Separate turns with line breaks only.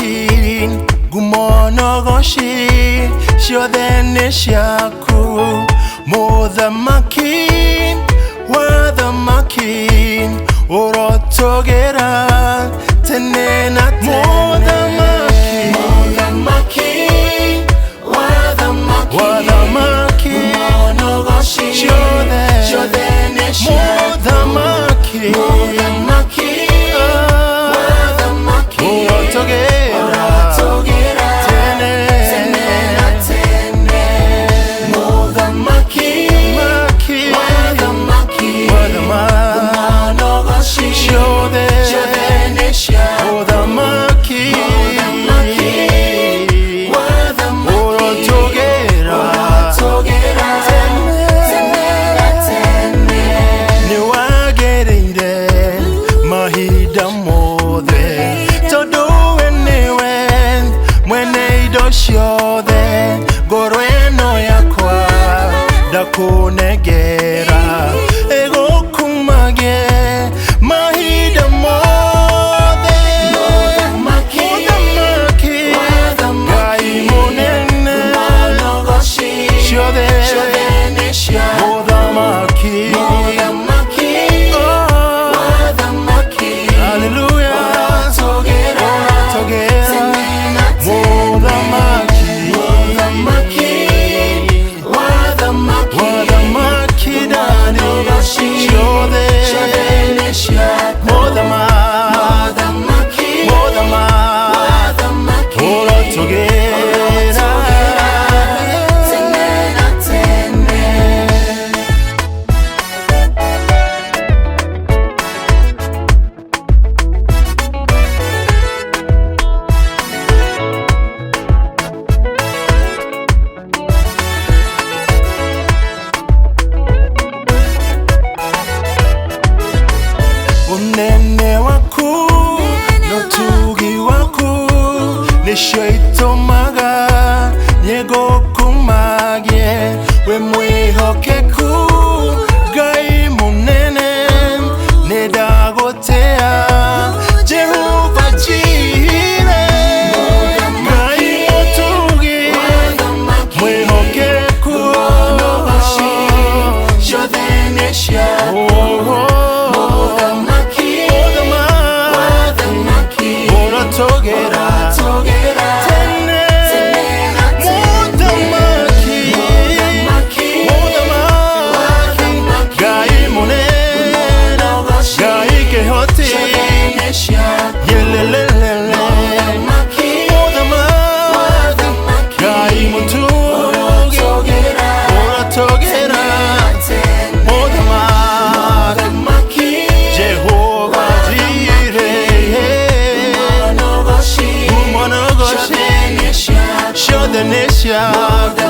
Mũthamaki ngumo nogoci ciothe nĩ ciaku. Mũthamaki wa thamaki ũrotũgĩra tene na tene. Mũthamaki wa thamaki, wa thamaki, ngumo nogoci ciothe ciothe nĩ ciaku. Mũthamaki, mũthamaki wa thamaki, ũrotũgĩra tene na tene. Mũthamaki wa thamaki, ngumo nogoci ciothe ciothe nĩ ciaku. Mũthamaki, mũthamaki wa thamaki, ũrotũgĩra tene na tene. Nĩ wagĩrĩire mahinda mothe, tondũ we nĩwe mwene indo ciothe. Ngoro ĩno yakwa ndakũnengera, ĩgũkumagie mahinda mothe. Mũthamaki, Ngai mũnene, ciothe Mũthamaki, oh, hallelujah, ũrotũgĩra. Mũthamaki, wathamaki ndani ciothe. Mũthamaki, mũthamaki, ũrotũgĩra. Unene waku n'utugi waku nĩcio itũmaga nyĩngũkumagie. Wĩ mwĩhokeku Ngai mũnene, nĩ ndagũtĩa Jehova Jireh. Ngai mũtugi mwĩhokeku, oh, oh. Mũthamaki, ũrotũgĩra tene. Mũthamaki, mũthamaki, Ngai mũnene, Ngai kĩhoti, yelelelele. Mũthamaki, Ngai mũtugi, ũrotũgĩra. Mũthamaki, Jehova Jireh, ngumo nogoci ciothe nĩ ciaku.